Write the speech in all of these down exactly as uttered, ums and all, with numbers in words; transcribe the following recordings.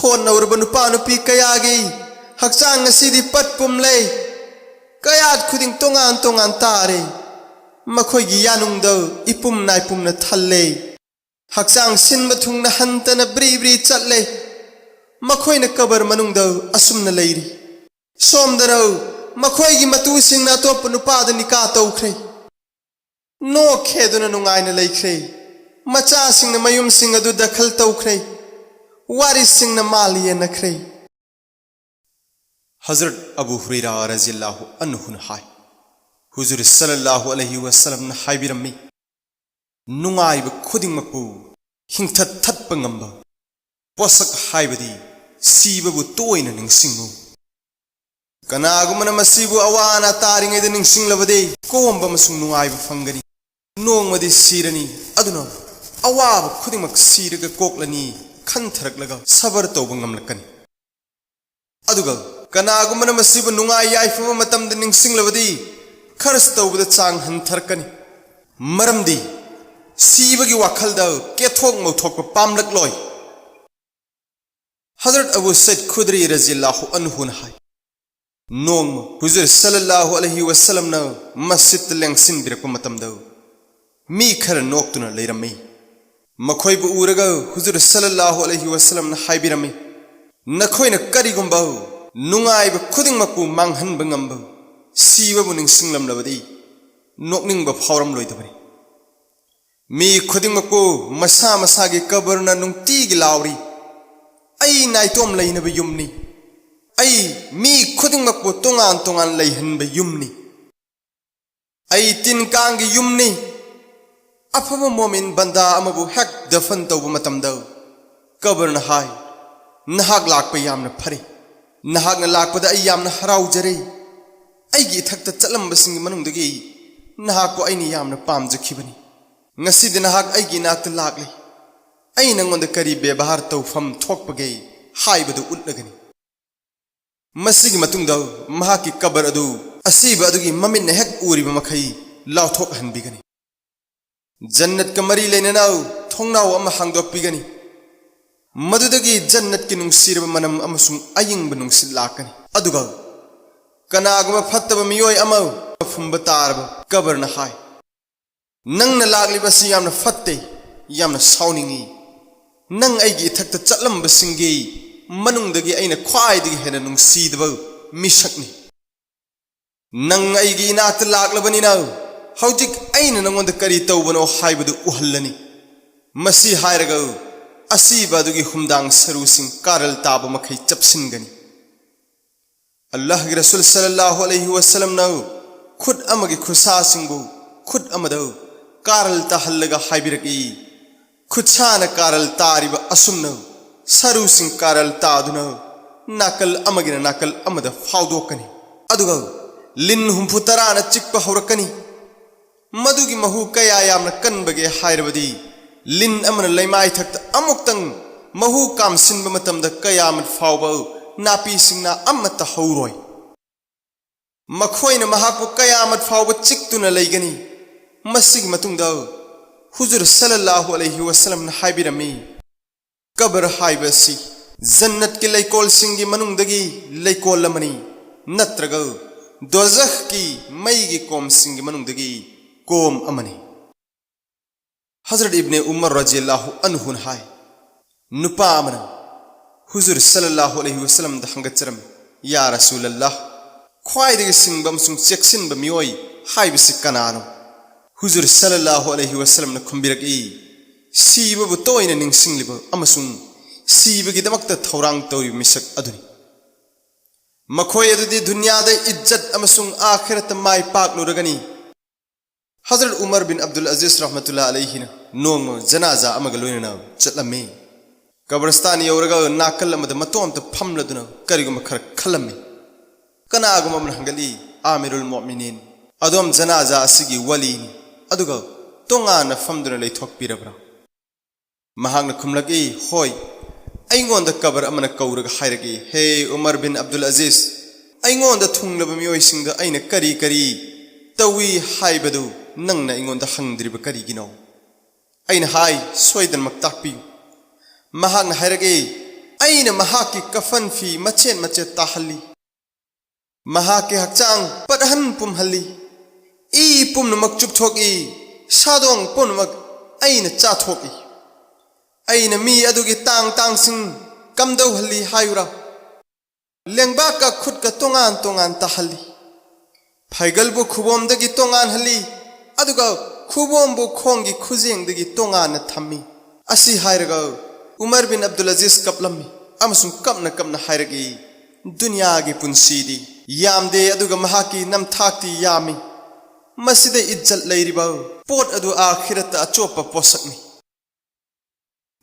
ꯀꯣꯟꯅꯧꯔꯕ ꯅꯨꯄꯥ ꯅꯨꯄꯤ ꯀꯌꯥꯒꯤ ꯍꯛꯆꯥꯡ ꯉꯁꯤꯗꯤ ꯄꯠ ꯄꯨꯝꯂꯦ꯫ ꯀꯌꯥꯠ ꯈꯨꯗꯤꯡ ꯇꯣꯉꯥꯟ ꯇꯣꯉꯥꯟ ꯇꯥꯔꯦ꯫ ꯃꯈꯣꯏꯒꯤ ꯌꯥꯅꯨꯡꯗ ꯏꯄꯨꯝ ꯅꯥꯏꯄꯨꯝꯅ ꯊꯜꯂꯦ꯫ ꯍꯛꯆꯥꯡ ꯁꯤꯟꯕ ꯊꯨꯡꯅ ꯍꯟꯇꯅ ꯕ꯭ꯔꯤ ꯕ꯭ꯔꯤ ꯆꯠꯂꯦ꯫ ꯃꯈꯣꯏꯅ ꯀꯕꯔ ꯃꯅꯨꯡꯗ ꯑꯁꯨꯝꯅ ꯂꯩꯔꯤ꯫ ꯁꯣꯝꯗꯅ ꯃꯈꯣꯏꯒꯤ ꯃꯇꯨꯁꯤꯡꯅ ꯑꯇꯣꯞꯄ ꯅꯨꯄꯥꯗ ꯅꯤꯀꯥ ꯇꯧꯈ꯭ꯔꯦ꯫ ꯅꯣꯛꯈꯦꯗꯨꯅ ꯅꯨꯡꯉꯥꯏꯅ ꯂꯩꯈ꯭ꯔꯦ꯫ ꯃꯆꯥꯁꯤꯡꯅ ꯃꯌꯨꯝꯁꯤꯡ ꯑꯗꯨ ꯗꯈꯜ ꯇꯧꯈ꯭ꯔꯦ꯫ ꯋꯥꯔꯤꯁꯁꯤꯡꯅ ꯃꯥꯜ ꯌꯦꯟꯅꯈ꯭ꯔꯦ꯫ ꯍꯖꯔꯠ ꯑꯕꯨ ꯍꯨꯔꯩꯔꯥ ꯔꯖꯤꯌꯜꯂꯥꯍꯨ ꯑꯟꯍꯨꯅ ꯍꯥꯏ, ꯍꯨꯖꯨꯔ ꯁꯜꯂꯜꯂꯥꯍꯨ ꯑꯂꯩꯍꯤ ꯋꯁꯜꯂꯝꯅ ꯍꯥꯏꯕꯤꯔꯝꯃꯤ, "ꯅꯨꯡꯉꯥꯏꯕ ꯈꯨꯗꯤꯡꯃꯛꯄꯨ ꯍꯤꯡꯊꯠ ꯊꯠꯄ ꯉꯝꯕ ꯄꯣꯠꯁꯛ ꯍꯥꯏꯕꯗꯤ ꯁꯤꯕꯕꯨ ꯇꯣꯏꯅ ꯅꯤꯡꯁꯤꯡꯉꯨ꯫ ꯀꯅꯥꯒꯨꯝꯕꯅ ꯃꯁꯤꯕꯨ ꯑꯋꯥ ꯑꯅꯥ ꯇꯥꯔꯤꯉꯩꯗ ꯅꯤꯡꯁꯤꯡꯂꯕꯗꯤ ꯀꯣꯝꯕ ꯑꯃꯁꯨꯡ ꯅꯨꯡꯉꯥꯏꯕ ꯐꯪꯒꯅꯤ꯫ ꯅꯣꯡꯃꯗꯤ ꯁꯤꯔꯅꯤ, ꯑꯗꯨꯅ ꯑꯋꯥꯕ ꯈꯨꯗꯤꯡꯃꯛ ꯁꯤꯔꯒ ꯀꯣꯛꯂꯅꯤ ꯈꯟꯊꯔꯛꯂꯒ ꯁꯕꯔ ꯇꯧꯕ ꯉꯝꯂꯛꯀꯅꯤ꯫ ꯑꯗꯨꯒ ꯀꯅꯥꯒꯨꯝꯕꯅ ꯃꯁꯤꯕꯨ ꯅꯨꯡꯉꯥꯏ ꯌꯥꯏꯐꯕ ꯃꯇꯝꯗ ꯅꯤꯡꯁꯤꯡꯂꯕꯗꯤ ꯈꯔꯁ ꯇꯧꯕꯗ ꯆꯥꯡ ꯍꯟꯊꯔꯛꯀꯅꯤ꯫ ꯃꯔꯝꯗꯤ ꯁꯤꯕꯒꯤ ꯋꯥꯈꯜꯗ ꯀꯦꯊꯣꯛ ꯃꯧꯊꯣꯛꯄ ꯄꯥꯝꯂꯛꯂꯣꯏ"꯫ ꯍꯖꯔꯠ ꯑꯕꯨ ꯁꯩꯗ ꯈꯨꯗ꯭ꯔꯤ ꯔꯖꯤꯌꯜꯂꯥꯍꯨ ꯑꯟꯍꯨꯅ ꯍꯥꯏ, ꯅꯣꯡꯃ ꯍꯨꯖꯨꯔ ꯁꯜꯂꯜꯂꯥꯍꯨ ꯑꯂꯩꯍꯤ ꯋꯁꯜꯂꯝꯅ ꯃꯁꯖꯤꯗꯇ ꯂꯦꯡꯁꯤꯟꯕꯤꯔꯛꯄ ꯃꯇꯝꯗ ꯃꯤ ꯈꯔ ꯅꯣꯛꯇꯨꯅ ꯂꯩꯔꯝꯃꯤ꯫ ꯃꯈꯣꯏꯕꯨ ꯎꯔꯒ ꯍꯨꯖꯨꯔ ꯁꯜꯂꯜꯂꯥꯍꯨ ꯑꯂꯩꯍꯤ ꯋꯁꯜꯂꯝꯅ ꯍꯥꯏꯕꯤꯔꯝꯃꯤ, "ꯅꯈꯣꯏꯅ ꯀꯔꯤꯒꯨꯝꯕ ꯅꯨꯡꯉꯥꯏꯕ ꯈꯨꯗꯤꯡꯃꯛꯄꯨ ꯃꯥꯡꯍꯟꯕ ꯉꯝꯕ ꯁꯤꯕꯕꯨ ꯅꯤꯡꯁꯤꯡꯂꯝꯂꯕꯗꯤ ꯅꯣꯛꯅꯤꯡꯕ ꯐꯥꯎꯔꯝꯂꯣꯏꯗꯕꯅꯤ꯫ ꯃꯤ ꯈꯨꯗꯤꯡꯃꯛꯄꯨ ꯃꯁꯥ ꯃꯁꯥꯒꯤ ꯀꯕꯔꯅ ꯅꯨꯡꯇꯤꯒꯤ ꯂꯥꯎꯔꯤ, 'ꯑꯩ ꯅꯥꯏꯇꯣꯝ ꯂꯩꯅꯕ ꯌꯨꯝꯅꯤ꯫ ꯑꯩ ꯃꯤ ꯈꯨꯗꯤꯡꯃꯛꯄꯨ ꯇꯣꯉꯥꯟ ꯇꯣꯉꯥꯟ ꯂꯩꯍꯟꯕ ꯌꯨꯝꯅꯤ꯫ ꯑꯩ ꯇꯤꯟ ꯀꯥꯡꯒꯤ ꯌꯨꯝꯅꯤ꯫ ꯑꯐꯕ ꯃꯣꯃꯤꯟ ꯕꯟꯗꯥ ꯑꯃꯕꯨ ꯍꯦꯛ ꯗꯐꯟ ꯇꯧꯕ ꯃꯇꯝꯗ ꯀꯕꯔꯅ ꯍꯥꯏ, 'ꯅꯍꯥꯛ ꯂꯥꯛꯄ ꯌꯥꯝꯅ ꯐꯔꯦ꯫ ꯅꯍꯥꯛꯅ ꯂꯥꯛꯄꯗ ꯑꯩ ꯌꯥꯝꯅ ꯍꯔꯥꯎꯖꯔꯦ꯫ ꯑꯩꯒꯤ ꯏꯊꯛꯇ ꯆꯠꯂꯝꯕꯁꯤꯡꯒꯤ ꯃꯅꯨꯡꯗꯒꯤ ꯅꯍꯥꯛꯄꯨ ꯑꯩꯅ ꯌꯥꯝꯅ ꯄꯥꯝꯖꯈꯤꯕꯅꯤ꯫ ꯉꯁꯤꯗꯤ ꯅꯍꯥꯛ ꯑꯩꯒꯤ ꯏꯅꯥꯛꯇ ꯂꯥꯛꯂꯦ꯫ ꯑꯩ ꯅꯉꯣꯟꯗ ꯀꯔꯤ ꯕꯦꯕꯥꯔ ꯇꯧꯐꯝ ꯊꯣꯛꯄꯒꯦ ꯍꯥꯏꯕꯗꯨ ꯎꯠꯂꯒꯅꯤ.' ꯃꯁꯤꯒꯤ ꯃꯇꯨꯡꯗ ꯃꯍꯥꯛꯀꯤ ꯀꯕꯔ ꯑꯗꯨ ꯑꯁꯤꯕ ꯑꯗꯨꯒꯤ ꯃꯃꯤꯠꯅ ꯍꯦꯛ ꯎꯔꯤꯕ ꯃꯈꯩ ꯂꯥꯎꯊꯣꯛꯍꯟꯕꯤꯒꯅꯤ꯫ ꯖꯟꯅꯠꯀ ꯃꯔꯤ ꯂꯩꯅꯅ ꯊꯣꯡꯅꯥꯎ ꯑꯃ ꯍꯥꯡꯗꯣꯛꯄꯤꯒꯅꯤ꯫ ꯃꯗꯨꯗꯒꯤ ꯖꯟꯅꯠꯀꯤ ꯅꯨꯡꯁꯤꯔꯕ ꯃꯅꯝ ꯑꯃꯁꯨꯡ ꯑꯌꯤꯡꯕ ꯅꯨꯡꯁꯤꯠ ꯂꯥꯛꯀꯅꯤ꯫ ꯑꯗꯨꯒ ꯀꯅꯥꯒꯨꯝꯕ ꯐꯠꯇꯕ ꯃꯤꯑꯣꯏ ꯑꯃ ꯐꯨꯝꯕ ꯇꯥꯔꯕ ꯀꯕꯔꯅ ꯍꯥꯏ, "ꯅꯪꯅ ꯂꯥꯛꯂꯤꯕ ꯑꯁꯤ ꯌꯥꯝꯅ ꯐꯠꯇꯦ, ꯌꯥꯝꯅ ꯁꯥꯎꯅꯤꯡꯏ꯫ ꯅꯪ ꯑꯩꯒꯤ ꯏꯊꯛꯇ ꯆꯠꯂꯝꯕꯁꯤꯡꯒꯤ ꯃꯅꯨꯡꯗꯒꯤ ꯑꯩꯅ ꯈ꯭ꯋꯥꯏꯗꯒꯤ ꯍꯦꯟꯅ ꯅꯨꯡꯁꯤꯗꯕ ꯃꯤꯁꯛꯅꯤ꯫ ꯅꯪ ꯑꯩꯒꯤ ꯏꯅꯥꯛꯇ ꯂꯥꯛꯂꯕꯅꯤꯅ ꯍꯧꯖꯤꯛ ꯑꯩꯅ ꯅꯉꯣꯟꯗ ꯀꯔꯤ ꯇꯧꯕꯅꯣ ꯍꯥꯏꯕꯗꯨ ꯎꯍꯜꯂꯅꯤ꯫" ꯃꯁꯤ ꯍꯥꯏꯔꯒ ꯑꯁꯤꯕ ꯑꯗꯨꯒꯤ ꯍꯨꯝꯗꯥꯡ ꯁꯔꯨꯁꯤꯡ ꯀꯥꯔꯜ ꯇꯥꯕ ꯃꯈꯩ ꯆꯞꯁꯤꯟꯒꯅꯤ꯫ ꯑꯜꯂꯥꯍꯒꯤ ꯔꯁꯨꯜ ꯁꯜꯂꯜꯂꯥꯍꯨ ꯑꯂꯩꯍꯤ ꯋꯁꯜꯂꯝꯅ ꯈꯨꯠ ꯑꯃꯒꯤ ꯈꯨꯠꯁꯥꯁꯤꯡꯕꯨ ꯈꯨꯠ ꯑꯃꯗ ꯀꯥꯔꯜ ꯇꯥꯍꯜꯂꯒ ꯍꯥꯏꯕꯤꯔꯛꯏ, "ꯈꯨꯠꯁꯥꯅ ꯀꯥꯔꯜ ꯇꯥꯔꯤꯕ ꯑꯁꯨꯝꯅ ꯁꯔꯨꯁꯤꯡ ꯀꯥꯔꯜ ꯇꯥꯗꯨꯅ ꯅꯥꯀꯜ ꯑꯃꯒꯤꯅ ꯅꯥꯀꯜ ꯑꯃꯗ ꯐꯥꯎꯗꯣꯛꯀꯅꯤ꯫ ꯑꯗꯨꯒ ꯂꯤꯟ ꯍꯨꯝꯐꯨ ꯇꯔꯥꯅ ꯆꯤꯛꯄ ꯍꯧꯔꯛꯀꯅꯤ꯫ ꯃꯗꯨꯒꯤ ꯃꯍꯨ ꯀꯌꯥ ꯌꯥꯝꯅ ꯀꯟꯕꯒꯦ ꯍꯥꯏꯔꯕꯗꯤ, ꯂꯤꯟ ꯑꯃꯅ ꯂꯩꯃꯥꯏꯊꯛꯇ ꯑꯃꯨꯛꯇꯪ ꯃꯍꯨ ꯀꯥꯝꯁꯤꯟꯕ ꯃꯇꯝꯗ ꯀꯌꯥꯃꯠ ꯐꯥꯎꯕ ꯅꯥꯄꯤꯁꯤꯡꯅ ꯑꯃꯠꯇ ꯍꯧꯔꯣꯏ꯫ ꯃꯈꯣꯏꯅ ꯃꯍꯥꯛꯄꯨ ꯀꯌꯥꯃꯠ ꯐꯥꯎꯕ ꯆꯤꯛꯇꯨꯅ ꯂꯩꯒꯅꯤ꯫" ꯃꯁꯤꯒꯤ ꯃꯇꯨꯡꯗ ꯍꯨꯖꯨꯔ ꯁꯜꯂꯜꯂꯥꯍꯨ ꯑꯂꯩꯍꯤ ꯋꯁꯜꯂꯝꯅ ꯍꯥꯏꯕꯤꯔꯝꯃꯤ, "ꯀꯕꯔ ꯍꯥꯏꯕ ꯑꯁꯤ ꯖꯟꯅꯠꯀꯤ ꯂꯩꯀꯣꯜꯁꯤꯡꯒꯤ ꯃꯅꯨꯡꯗꯒꯤ ꯂꯩꯀꯣꯜ ꯑꯃꯅꯤ, ꯅꯠꯇ꯭ꯔꯒ ꯗꯣꯖꯈꯀꯤ ꯃꯩꯒꯤ ꯀꯣꯝꯁꯤꯡꯒꯤ ꯃꯅꯨꯡꯗꯒꯤ ꯀꯣꯝ ꯑꯃꯅꯤ꯫" ꯍꯖꯔꯠ ꯏꯕꯅꯦ ꯎꯃꯔ ꯔꯖꯤꯌꯜꯂꯥꯍꯨ ꯑꯟꯍꯨꯅ ꯍꯥꯏ, ꯅꯨꯄꯥ ꯑꯃꯅ ꯍꯨꯖꯨꯔ ꯁꯜꯂꯜꯂꯥꯍꯨ ꯑꯂꯩꯍꯤ ꯋꯁꯜꯂꯝꯗ ꯍꯪꯒꯠꯆꯔꯝꯃꯤ, "ꯌꯥ ꯔꯁꯨꯂꯜꯂꯥꯍ, ꯈ꯭ꯋꯥꯏꯗꯒꯤ ꯁꯤꯡꯕ ꯑꯃꯁꯨꯡ ꯆꯦꯛꯁꯤꯟꯕ ꯃꯤꯑꯣꯏ ꯍꯥꯏꯕꯁꯤ ꯀꯅꯥꯅꯣ?" ꯍꯨꯖꯨꯔ ꯁꯜꯂꯜꯂꯥꯍꯨ ꯑꯂꯩꯍꯤ ꯋꯁꯜꯂꯝꯅ ꯈꯨꯝꯕꯤꯔꯛꯏ, "ꯁꯤꯕꯕꯨ ꯇꯣꯏꯅ ꯅꯤꯡꯁꯤꯡꯂꯤꯕ ꯑꯃꯁꯨꯡ ꯁꯤꯕꯒꯤꯗꯃꯛꯇ ꯊꯧꯔꯥꯡ ꯇꯧꯔꯤꯕ ꯃꯤꯁꯛ ꯑꯗꯨꯅꯤ꯫ ꯃꯈꯣꯏ ꯑꯗꯨꯗꯤ ꯗꯨꯅꯤꯌꯥꯗ ꯏꯖꯠ ꯑꯃꯁꯨꯡ ꯑꯥꯈꯤꯔꯠꯇ ꯃꯥꯏ ꯄꯥꯛꯂꯨꯔꯒꯅꯤ꯫" ꯍꯖꯔꯠ ꯎꯃꯔ ꯕꯤꯟ ꯑꯕꯗꯨꯜ ꯑꯖꯤꯖ ꯔꯍꯃꯇꯨꯜꯂꯥ ꯑꯂꯩꯍꯤꯅ ꯅꯣꯡꯃ ꯖꯅꯥꯖꯥ ꯑꯃꯒ ꯂꯣꯏꯅꯅ ꯆꯠꯂꯝꯃꯤ꯫ ꯀꯕꯔꯁꯇꯥꯟ ꯌꯧꯔꯒ ꯅꯥꯀꯜ ꯑꯃꯗ ꯃꯇꯣꯝꯇ ꯐꯝꯂꯗꯨꯅ ꯀꯔꯤꯒꯨꯝꯕ ꯈꯔ ꯈꯜꯂꯝꯃꯤ꯫ ꯀꯅꯥꯒꯨꯝꯕ ꯑꯃꯅ ꯍꯪꯒꯠꯂꯤ, "ꯑꯥꯃꯤꯔꯨꯜ ꯃꯣꯃꯤꯅꯤꯟ, ꯑꯗꯣꯝ ꯖꯅꯥꯖꯥ ꯑꯁꯤꯒꯤ ꯋꯥꯂꯤꯅꯤ, ꯑꯗꯨꯒ ꯇꯣꯉꯥꯟꯅ ꯐꯝꯗꯨꯅ ꯂꯩꯊꯣꯛꯄꯤꯔꯕ꯭ꯔꯥ?" ꯃꯍꯥꯛꯅ ꯈꯨꯝꯂꯛꯏ, "ꯍꯣꯏ, ꯑꯩꯉꯣꯟꯗ ꯀꯕꯔ ꯑꯃꯅ ꯀꯧꯔꯒ ꯍꯥꯏꯔꯛꯏ, 'ꯍꯦ ꯎꯃꯔ ꯕꯤꯟ ꯑꯕꯗꯨꯜ ꯑꯖꯤꯖ, ꯑꯩꯉꯣꯟꯗ ꯊꯨꯡꯂꯕ ꯃꯤꯑꯣꯏꯁꯤꯡꯗ ꯑꯩꯅ ꯀꯔꯤ ꯀꯔꯤ ꯇꯧꯏ ꯍꯥꯏꯕꯗꯨ ꯅꯪꯅ ꯑꯩꯉꯣꯟꯗ ꯍꯪꯗ꯭ꯔꯤꯕ ꯀꯔꯤꯒꯤꯅꯣ?' ꯑꯩꯅ ꯍꯥꯏ, 'ꯁꯣꯏꯗꯅꯃꯛ ꯇꯥꯛꯄꯤꯌꯨ.' ꯃꯍꯥꯛꯅ ꯍꯥꯏꯔꯛꯏ, "ꯑꯩꯅ ꯃꯍꯥꯛꯀꯤ ꯀꯐꯟ ꯐꯤ ꯃꯆꯦꯠ ꯃꯆꯦꯠ ꯇꯥꯍꯜꯂꯤ, ꯃꯍꯥꯛꯀꯤ ꯍꯛꯆꯥꯡ ꯄꯠꯍꯟ ꯄꯨꯝꯍꯜꯂꯤ, ꯏ ꯄꯨꯝꯅꯃꯛ ꯆꯨꯞꯊꯣꯛꯏ, ꯁꯥꯗꯣꯡ ꯄꯨꯝꯅꯃꯛ ꯑꯩꯅ ꯆꯥꯊꯣꯛꯏ꯫ ꯑꯩꯅ ꯃꯤ ꯑꯗꯨꯒꯤ ꯇꯥꯡ ꯇꯥꯡꯁꯤꯡ ꯀꯝꯗꯧꯍꯜꯂꯤ ꯍꯥꯏꯌꯨꯔꯥ? ꯂꯦꯡꯕꯥꯛꯀ ꯈꯨꯠꯀ ꯇꯣꯉꯥꯟ ꯇꯣꯉꯥꯟ ꯇꯥꯍꯜꯂꯤ, ꯐꯩꯒꯜꯕꯨ ꯈꯨꯕꯣꯝꯗꯒꯤ ꯇꯣꯉꯥꯟꯍꯜꯂꯤ, ꯑꯗꯨꯒ ꯈꯨꯕꯣꯝꯕꯨ ꯈꯣꯡꯒꯤ ꯈꯨꯖꯦꯡꯗꯒꯤ ꯇꯣꯉꯥꯟꯅ ꯊꯝꯃꯤ"꯫ ꯑꯁꯤ ꯍꯥꯏꯔꯒ ꯎꯃꯔ ꯕꯤꯟ ꯑꯕꯗꯨꯜ ꯑꯖꯤꯖ ꯀꯞꯂꯝꯃꯤ ꯑꯃꯁꯨꯡ ꯀꯞꯅ ꯀꯞꯅ ꯍꯥꯏꯔꯛꯏ, "ꯗꯨꯅꯤꯌꯥꯒꯤ ꯄꯨꯟꯁꯤꯗꯤ ꯌꯥꯝꯗꯦ, ꯑꯗꯨꯒ ꯃꯍꯥꯛꯀꯤ ꯅꯝꯊꯥꯛꯇꯤ ꯌꯥꯝꯃꯤ꯫ ꯃꯁꯤꯗ ꯏꯖꯠ ꯂꯩꯔꯤꯕ ꯄꯣꯠ ꯑꯗꯨ ꯑꯥꯈꯤꯔꯠꯇ ꯑꯆꯣꯞꯄ ꯄꯣꯠꯁꯛꯅꯤ꯫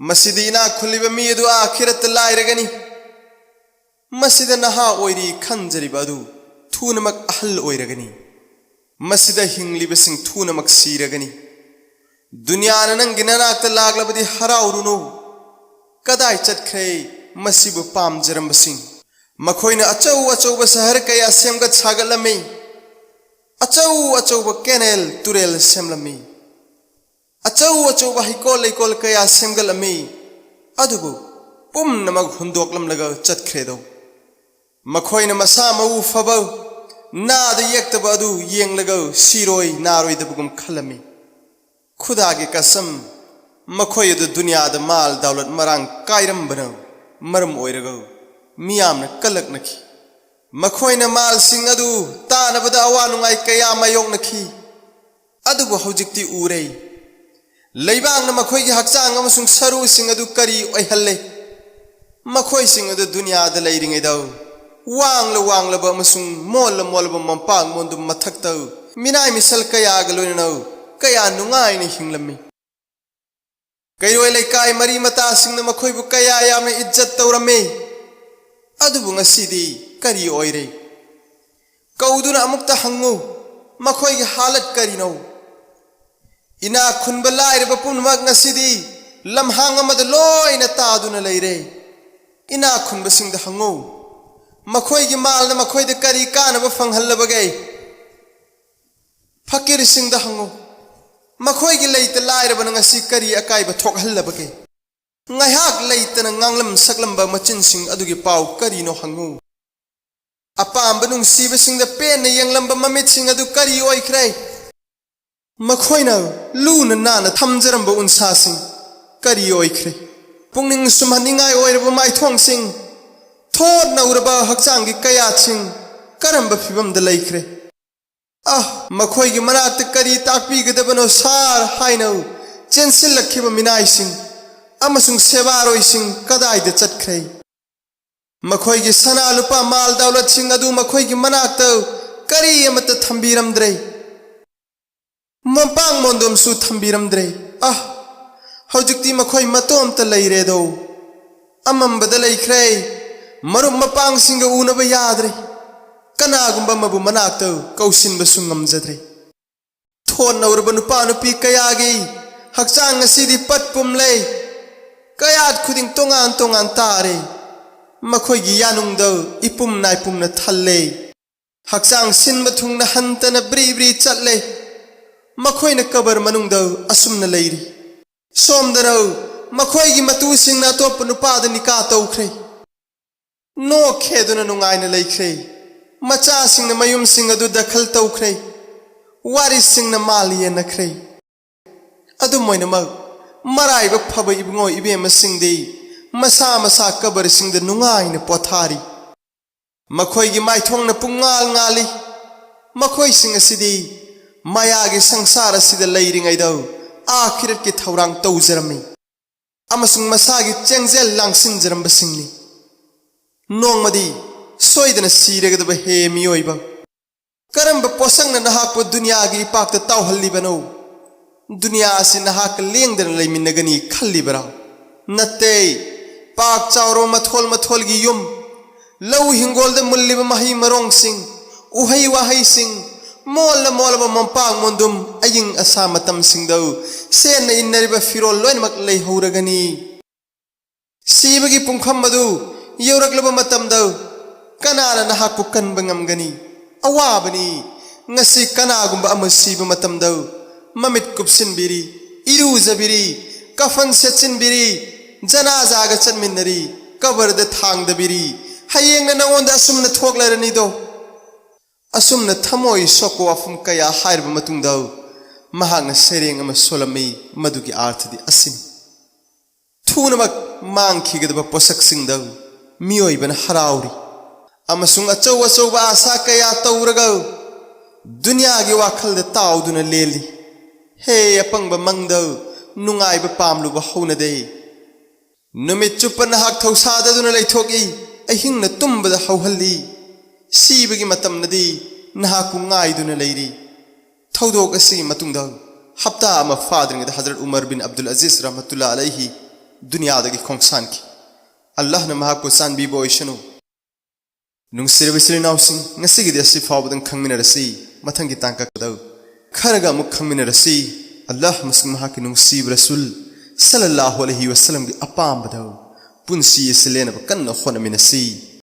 ꯃꯁꯤꯗꯤ ꯏꯅꯥꯛ ꯈꯨꯜꯂꯤꯕ ꯃꯤ ꯑꯗꯨ ꯑꯥꯈꯤꯔꯠꯇ ꯂꯥꯏꯔꯒꯅꯤ꯫ ꯃꯁꯤꯗ ꯅꯍꯥ ꯑꯣꯏꯔꯤ ꯈꯟꯖꯔꯤꯕ ꯑꯗꯨ ꯊꯨꯅꯃꯛ ꯑꯍꯜ ꯑꯣꯏꯔꯒꯅꯤ꯫ ꯃꯁꯤꯗ ꯍꯤꯡꯂꯤꯕꯁꯤꯡ ꯊꯨꯅꯃꯛ ꯁꯤꯔꯒꯅꯤ꯫ ꯗꯨꯅꯤꯌꯥꯅ ꯅꯪꯒꯤ ꯅꯅꯥꯛꯇ ꯂꯥꯛꯂꯕꯗꯤ ꯍꯔꯥꯎꯔꯨꯅꯨ꯫ ꯀꯗꯥꯏ ꯆꯠꯈ꯭ꯔꯦ ꯃꯁꯤꯕꯨ ꯄꯥꯝꯖꯔꯝꯕꯁꯤꯡ? ꯃꯈꯣꯏꯅ ꯑꯆꯧ ꯑꯆꯧꯕ ꯁꯍꯔ ꯀꯌꯥ ꯁꯦꯝꯒꯠ ꯁꯥꯒꯠꯂꯝꯃꯤ, ꯑꯆꯧ ꯑꯆꯧꯕ ꯀꯦꯅꯦꯜ ꯇꯨꯔꯦꯜ ꯁꯦꯝꯂꯝꯃꯤ, ꯑꯆꯧ ꯑꯆꯧꯕ ꯍꯩꯀꯣꯜ ꯂꯩꯀꯣꯜ ꯀꯌꯥ ꯁꯦꯝꯒꯠꯂꯝꯃꯤ, ꯑꯗꯨꯕꯨ ꯄꯨꯝꯅꯃꯛ ꯍꯨꯟꯗꯣꯛꯂꯝꯂꯒ ꯆꯠꯈ꯭ꯔꯦꯗꯣ꯫ ꯃꯈꯣꯏꯅ ꯃꯁꯥ ꯃꯎ ꯐꯕ, ꯅꯥꯗ ꯌꯦꯛꯇꯕ ꯑꯗꯨ ꯌꯦꯡꯂꯒ ꯁꯤꯔꯣꯏ ꯅꯥꯔꯣꯏꯗꯕꯒꯨꯝ ꯈꯜꯂꯝꯃꯤ꯫ ꯈꯨꯗꯥꯒꯤ ꯀꯁꯝ, ꯃꯈꯣꯏ ꯑꯗꯨ ꯗꯨꯅꯤꯌꯥꯗ ꯃꯥꯜ ꯗꯥꯎꯂꯠ ꯃꯔꯥꯡ ꯀꯥꯏꯔꯝꯕꯅ ꯃꯔꯝ ꯑꯣꯏꯔꯒ ꯃꯤꯌꯥꯝꯅ ꯀꯂꯛꯅꯈꯤ꯫ ꯃꯈꯣꯏꯅ ꯃꯥꯜꯁꯤꯡ ꯑꯗꯨ ꯇꯥꯅꯕꯗ ꯑꯋꯥ ꯅꯨꯡꯉꯥꯏ ꯀꯌꯥ ꯃꯥꯌꯣꯛꯅꯈꯤ꯫ ꯑꯗꯨꯕꯨ ꯍꯧꯖꯤꯛꯇꯤ ꯎꯔꯦ, ꯂꯩꯕꯥꯛꯅ ꯃꯈꯣꯏꯒꯤ ꯍꯛꯆꯥꯡ ꯑꯃꯁꯨꯡ ꯁꯔꯨꯁꯤꯡ ꯑꯗꯨ ꯀꯔꯤ ꯑꯣꯏꯍꯜꯂꯦ꯫ ꯃꯈꯣꯏꯁꯤꯡ ꯑꯗꯨ ꯗꯨꯅꯤꯌꯥꯗ ꯂꯩꯔꯤꯉꯩꯗ ꯋꯥꯡꯂ ꯋꯥꯡꯂꯕ ꯑꯃꯁꯨꯡ ꯃꯣꯜꯂ ꯃꯣꯜꯂꯕ ꯃꯣꯝꯄꯥꯛ ꯃꯣꯟꯗꯨꯝ ꯃꯊꯛꯇ ꯃꯤꯅꯥꯏ ꯃꯤꯁꯜ ꯀꯌꯥꯒ ꯂꯣꯏꯅꯅ ꯀꯌꯥ ꯅꯨꯡꯉꯥꯏꯅ ꯍꯤꯡꯂꯝꯃꯤ꯫ ꯀꯩꯔꯣꯏ ꯂꯩꯀꯥꯏ ꯃꯔꯤ ꯃꯇꯥꯁꯤꯡꯅ ꯃꯈꯣꯏꯕꯨ ꯀꯌꯥ ꯌꯥꯝꯅ ꯏꯖꯠ ꯇꯧꯔꯝꯃꯤ꯫ ꯑꯗꯨꯕꯨ ꯉꯁꯤꯗꯤ ꯀꯔꯤ ꯑꯣꯏꯔꯦ? ꯀꯧꯗꯨꯅ ꯑꯃꯨꯛꯇ ꯍꯪꯉꯨ, ꯃꯈꯣꯏꯒꯤ ꯍꯥꯂꯠ ꯀꯔꯤꯅꯣ? ꯏꯅꯥꯛ ꯈꯨꯟꯕ ꯂꯥꯏꯔꯕ ꯄꯨꯝꯅꯃꯛ ꯉꯁꯤꯗꯤ ꯂꯝꯍꯥꯡ ꯑꯃꯗ ꯂꯣꯏꯅ ꯇꯥꯗꯨꯅ ꯂꯩꯔꯦ꯫ ꯏꯅꯥꯛ ꯈꯨꯟꯕꯁꯤꯡꯗ ꯍꯪꯉꯨ, ꯃꯈꯣꯏꯒꯤ ꯃꯥꯜꯅ ꯃꯈꯣꯏꯗ ꯀꯔꯤ ꯀꯥꯟꯅꯕ ꯐꯪꯍꯜꯂꯕꯒꯦ? ꯐꯀꯤꯔꯁꯤꯡꯗ ꯍꯪꯉꯨ, ꯃꯈꯣꯏꯒꯤ ꯂꯩꯇ ꯂꯥꯏꯔꯕꯅ ꯉꯁꯤ ꯀꯔꯤ ꯑꯀꯥꯏꯕ ꯊꯣꯛꯍꯜꯂꯕꯒꯦ? ꯉꯥꯏꯍꯥꯛ ꯂꯩꯇꯅ ꯉꯥꯡꯂꯝ ꯁꯛꯂꯝꯕ ꯃꯆꯤꯟꯁꯤꯡ ꯑꯗꯨꯒꯤ ꯄꯥꯎ ꯀꯔꯤꯅꯣ ꯍꯪꯉꯨ꯫ ꯑꯄꯥꯝꯕ ꯅꯨꯡꯁꯤꯕꯁꯤꯡꯗ ꯄꯦꯟꯅ ꯌꯦꯡꯂꯝꯕ ꯃꯃꯤꯠꯁꯤꯡ ꯑꯗꯨ ꯀꯔꯤ ꯑꯣꯏꯈ꯭ꯔꯦ? ꯃꯈꯣꯏꯅ ꯂꯨꯅ ꯅꯥꯟꯅ ꯊꯝꯖꯔꯝꯕ ꯎꯟꯁꯥꯁꯤꯡ ꯀꯔꯤ ꯑꯣꯏꯈ꯭ꯔꯦ? ꯄꯨꯛꯅꯤꯡ ꯁꯨꯝꯍꯠꯅꯤꯡꯉꯥꯏ ꯑꯣꯏꯔꯕ ꯃꯥꯏꯊꯣꯡꯁꯤꯡ, ꯊꯣꯠꯅꯧꯔꯕ ꯍꯛꯆꯥꯡꯒꯤ ꯀꯌꯥꯠꯁꯤꯡ ꯀꯔꯝꯕ ꯐꯤꯕꯝꯗ ꯂꯩꯈ꯭ꯔꯦ? ꯑ, ꯃꯈꯣꯏꯒꯤ ꯃꯅꯥꯛꯇ ꯀꯔꯤ ꯇꯥꯛꯄꯤꯒꯗꯕꯅꯣ ꯁꯥꯔ ꯍꯥꯏꯅ ꯆꯦꯟꯁꯤꯜꯂꯛꯈꯤꯕ ꯃꯤꯅꯥꯏꯁꯤꯡ ꯑꯃꯁꯨꯡ ꯁꯦꯕꯥꯔꯣꯏꯁꯤꯡ ꯀꯗꯥꯏꯗ ꯆꯠꯈ꯭ꯔꯦ? ꯃꯈꯣꯏꯒꯤ ꯁꯅꯥ ꯂꯨꯄꯥ ꯃꯥꯜ ꯗꯧꯂꯠꯁꯤꯡ ꯑꯗꯨ ꯃꯈꯣꯏꯒꯤ ꯃꯅꯥꯛꯇ ꯀꯔꯤ ꯑꯃꯠꯇ ꯊꯝꯕꯤꯔꯝꯗ꯭ꯔꯦ꯫ ꯃꯄꯥꯡ ꯃꯣꯟꯗꯣꯝꯁꯨ ꯊꯝꯕꯤꯔꯝꯗ꯭ꯔꯦ꯫ ꯑ, ꯍꯧꯖꯤꯛꯇꯤ ꯃꯈꯣꯏ ꯃꯇꯣꯝꯇ ꯂꯩꯔꯦꯗꯣ꯫ ꯑꯃꯝꯕꯗ ꯂꯩꯈ꯭ꯔꯦ꯫ ꯃꯔꯨꯞ ꯃꯄꯥꯡꯁꯤꯡꯒ ꯎꯅꯕ ꯌꯥꯗ꯭ꯔꯦ꯫ ꯀꯅꯥꯒꯨꯝꯕ ꯑꯃꯕꯨ ꯃꯅꯥꯛꯇ ꯀꯧꯁꯤꯟꯕꯁꯨ ꯉꯝꯖꯗ꯭ꯔꯦ꯫ ꯊꯣꯟꯅꯧꯔꯕ ꯅꯨꯄꯥ ꯅꯨꯄꯤ ꯀꯌꯥꯒꯤ ꯍꯛꯆꯥꯡ ꯑꯁꯤꯗꯤ ꯄꯠ ꯄꯨꯝꯂꯦ꯫ ꯀꯌꯥꯠ ꯈꯨꯗꯤꯡ ꯇꯣꯉꯥꯟ ꯇꯣꯉꯥꯟ ꯇꯥꯔꯦ꯫ ꯃꯈꯣꯏꯒꯤ ꯌꯥꯅꯨꯡꯗ ꯏꯄꯨꯝ ꯅꯥꯏꯄꯨꯝꯅ ꯊꯜꯂꯦ꯫ ꯍꯛꯆꯥꯡ ꯁꯤꯟꯕ ꯊꯨꯡꯅ ꯍꯟꯇꯅ ꯕ꯭ꯔꯤ ꯕ꯭ꯔꯤ ꯆꯠꯂꯦ꯫ ꯃꯈꯣꯏꯅ ꯀꯕꯔ ꯃꯅꯨꯡꯗ ꯑꯁꯨꯝꯅ ꯂꯩꯔꯤ꯫ ꯁꯣꯝꯗꯅ ꯃꯈꯣꯏꯒꯤ ꯃꯇꯨꯁꯤꯡꯅ ꯑꯇꯣꯞꯄ ꯅꯨꯄꯥꯗ ꯅꯤꯀꯥ ꯇꯧꯈ꯭ꯔꯦ꯫ ꯅꯣꯛꯈꯦꯗꯨꯅ ꯅꯨꯡꯉꯥꯏꯅ ꯂꯩꯈ꯭ꯔꯦ꯫ ꯃꯆꯥꯁꯤꯡꯅ ꯃꯌꯨꯝꯁꯤꯡ ꯑꯗꯨ ꯗꯈꯜ ꯇꯧꯈ꯭ꯔꯦ꯫ ꯋꯥꯔꯤꯁꯁꯤꯡꯅ ꯃꯥꯜ ꯌꯦꯟꯅꯈ꯭ꯔꯦ꯫ ꯑꯗꯨꯝ ꯑꯣꯏꯅꯃꯛ, ꯃꯔꯥꯏꯕꯛ ꯐꯕ ꯏꯕꯨꯡꯉꯣ ꯏꯕꯦꯝꯃꯁꯤꯡꯗꯤ ꯃꯁꯥ ꯃꯁꯥ ꯀꯕꯔꯁꯤꯡꯗ ꯅꯨꯡꯉꯥꯏꯅ ꯄꯣꯊꯥꯔꯤ꯫ ꯃꯈꯣꯏꯒꯤ ꯃꯥꯏꯊꯣꯡꯅ ꯄꯨꯡꯉꯥꯜ ꯉꯥꯜꯂꯤ꯫ ꯃꯈꯣꯏꯁꯤꯡ ꯑꯁꯤꯗꯤ ꯃꯌꯥꯒꯤ ꯁꯪꯁꯥꯔ ꯑꯁꯤꯗ ꯂꯩꯔꯤꯉꯩꯗ ꯑꯥꯈꯤꯔꯠꯀꯤ ꯊꯧꯔꯥꯡ ꯇꯧꯖꯔꯝꯃꯤ ꯑꯃꯁꯨꯡ ꯃꯁꯥꯒꯤ ꯆꯦꯡꯖꯦꯜ ꯂꯥꯡꯁꯤꯟꯖꯔꯝꯕꯁꯤꯡꯅꯤ꯫ ꯅꯣꯡꯃꯗꯤ ꯁꯣꯏꯗꯅ ꯁꯤꯔꯒꯗꯕ ꯍꯦ ꯃꯤꯑꯣꯏꯕ꯫ ꯀꯔꯝꯕ ꯄꯣꯠꯁꯛꯅ ꯅꯍꯥꯛꯄꯨ ꯗꯨꯅꯤꯌꯥꯒꯤ ꯏꯄꯥꯛꯇ ꯇꯥꯎꯍꯜꯂꯤꯕꯅꯣ? ꯗꯨꯅꯤꯌꯥ ꯑꯁꯤ ꯅꯍꯥꯛꯀ ꯂꯦꯡꯗꯅ ꯂꯩꯃꯤꯟꯅꯒꯅꯤ ꯈꯜꯂꯤꯕꯔꯥ? ꯅꯠꯇꯦ꯫ ꯄꯥꯛ ꯆꯥꯎꯔꯕ ꯃꯊꯣꯜ ꯃꯊꯣꯜꯒꯤ ꯌꯨꯝ, ꯂꯧ ꯍꯤꯡꯒꯣꯜꯗ ꯃꯨꯜꯂꯤꯕ ꯃꯍꯩ ꯃꯔꯣꯡꯁꯤꯡ, ꯎꯍꯩ ꯋꯥꯍꯩꯁꯤꯡ, ꯃꯣꯜꯂ ꯃꯣꯜꯂꯕ ꯃꯣꯝꯄꯥꯛ ꯃꯣꯟꯗꯨꯝ, ꯑꯌꯤꯡ ꯑꯁꯥ ꯃꯇꯝꯁꯤꯡꯗ ꯁꯦꯠꯅ ꯏꯟꯅꯔꯤꯕ ꯐꯤꯔꯣꯜ ꯂꯣꯏꯅꯃꯛ ꯂꯩꯍꯧꯔꯒꯅꯤ꯫ ꯁꯤꯕꯒꯤ ꯄꯨꯡꯐꯝ ꯑꯗꯨ ꯌꯧꯔꯛꯂꯕ ꯃꯇꯝꯗ ꯀꯅꯥꯅ ꯅꯍꯥꯛꯄꯨ ꯀꯟꯕ ꯉꯝꯒꯅꯤ? ꯑꯋꯥꯕꯅꯤ꯫ ꯉꯁꯤ ꯀꯅꯥꯒꯨꯝꯕ ꯑꯃ ꯁꯤꯕ ꯃꯇꯝꯗ ꯃꯃꯤꯠ ꯀꯨꯞꯁꯤꯟꯕꯤꯔꯤ, ꯏꯔꯨꯖꯕꯤꯔꯤ, ꯀꯐꯟ ꯁꯦꯠꯆꯤꯟꯕꯤꯔꯤ, ꯖꯅꯥꯖꯥꯒ ꯆꯠꯃꯤꯟꯅꯔꯤ, ꯀꯕꯔꯗ ꯊꯥꯡꯗꯕꯤꯔꯤ, ꯍꯌꯦꯡꯅ ꯅꯉꯣꯟꯗ ꯑꯁꯨꯝꯅ ꯊꯣꯛꯂꯔꯅꯤꯗꯣ꯫ ꯑꯁꯨꯝꯅ ꯊꯃꯣꯏ ꯁꯣꯛꯄ ꯋꯥꯐꯝ ꯀꯌꯥ ꯍꯥꯏꯔꯕ ꯃꯇꯨꯡꯗ ꯃꯍꯥꯛꯅ ꯁꯩꯔꯦꯡ ꯑꯃ ꯁꯣꯜꯂꯝꯃꯤ꯫ ꯃꯗꯨꯒꯤ ꯑꯥꯔꯊꯗꯤ ꯑꯁꯤꯅꯤ: ꯊꯨꯅꯃꯛ ꯃꯥꯡꯈꯤꯒꯗꯕ ꯄꯣꯠꯁꯛꯁꯤꯡꯗ ꯃꯤꯑꯣꯏꯕꯅ ꯍꯔꯥꯎꯔꯤ ꯑꯃꯁꯨꯡ ꯑꯆꯧ ꯑꯆꯧꯕ ꯑꯥꯁꯥ ꯀꯌꯥ ꯇꯧꯔꯒ ꯗꯨꯅꯤꯌꯥꯒꯤ ꯋꯥꯈꯜꯗ ꯇꯥꯎꯗꯨꯅ ꯂꯦꯜꯂꯤ꯫ ꯍꯦ ꯑꯄꯪꯕ ꯃꯪꯗ ꯅꯨꯡꯉꯥꯏꯕ ꯄꯥꯝꯂꯨꯕ ꯍꯧꯅꯗꯦ꯫ ꯅꯨꯃꯤꯠ ꯆꯨꯞꯄ ꯅꯍꯥꯛ ꯊꯧꯁꯥꯗꯗꯨꯅ ꯂꯩꯊꯣꯛꯏ, ꯑꯍꯤꯡꯅ ꯇꯨꯝꯕꯗ ꯍꯧꯍꯜꯂꯤ, ꯁꯤꯕꯒꯤ ꯃꯇꯝꯅꯗꯤ ꯅꯍꯥꯛꯄꯨ ꯉꯥꯏꯗꯨꯅ ꯂꯩꯔꯤ꯫ ꯊꯧꯗꯣꯛ ꯑꯁꯤꯒꯤ ꯃꯇꯨꯡꯗ ꯍꯞꯇꯥ ꯑꯃ ꯐꯥꯗ꯭ꯔꯤꯉꯩꯗ ꯍꯖꯔꯠ ꯎꯃꯔ ꯕꯤꯟ ꯑꯕꯗꯨꯜ ꯑꯖꯤꯖ ꯔꯍꯃꯇꯨꯜꯂꯥ ꯑꯂꯩꯍꯤ ꯗꯨꯅꯤꯌꯥꯗꯒꯤ ꯈꯣꯡꯁꯥꯟꯈꯤ꯫ ꯑꯜꯂꯥꯍꯅ ꯃꯍꯥꯛꯄꯨ ꯆꯥꯟꯕꯤꯕ ꯑꯣꯏꯁꯅꯨ꯫ ꯅꯨꯡꯁꯤꯔꯕ ꯏꯆꯤꯜ ꯏꯅꯥꯎꯁꯤꯡ, ꯉꯁꯤꯒꯤꯗꯤ ꯑꯁꯤ ꯐꯥꯎꯕꯗꯪ ꯈꯪꯃꯤꯟꯅꯔꯁꯤ꯫ ꯃꯊꯪꯒꯤ ꯇꯥꯡꯀꯛꯇ ꯈꯔꯒ ꯑꯃꯨꯛ ꯈꯪꯃꯤꯟꯅꯔꯁꯤ꯫ ꯑꯜꯂꯥꯍ ꯑꯃꯁꯨꯡ ꯃꯍꯥꯛꯀꯤ ꯅꯨꯡꯁꯤꯕ ꯔꯁꯨꯜ ꯁꯜꯂꯜꯂꯥꯍꯨ ꯑꯂꯩꯍꯤ ꯋꯁꯜꯂꯝꯒꯤ ꯑꯄꯥꯝꯕꯗ ꯄꯨꯟꯁꯤ ꯑꯁꯤ ꯂꯦꯟꯅꯕ ꯀꯟꯅ ꯍꯣꯠꯅꯃꯤꯟꯅꯁꯤ꯫